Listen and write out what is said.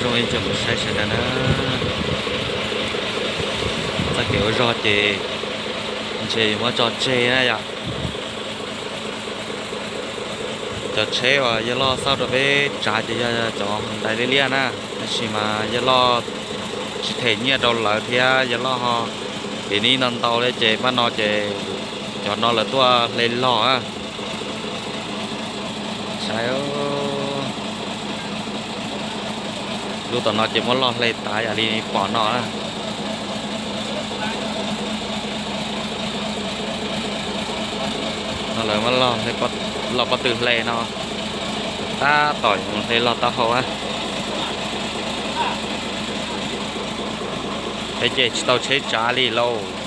Zoo li cov mus saib sawv daws na, txoj kev ua zog ces ntshe yuav muab tso tseg na yom. Cov tsheb uas yawg loj xauj rau peb tsav ces yog cov Hyundai liab liab na, tab sis mas yawg loj tsis them nyiaj rau lawv thiab yawg loj ho piv nib ntau ntau li ces pab no ces cov no lawv tuaj hle log na. Saib, lub tom no ces muab log hle tas yam li pom no na. No lawv muab log pob tw hle no, tab tom hle log taub hau na. Peb ces tsis tau tsheb tsav li lauj.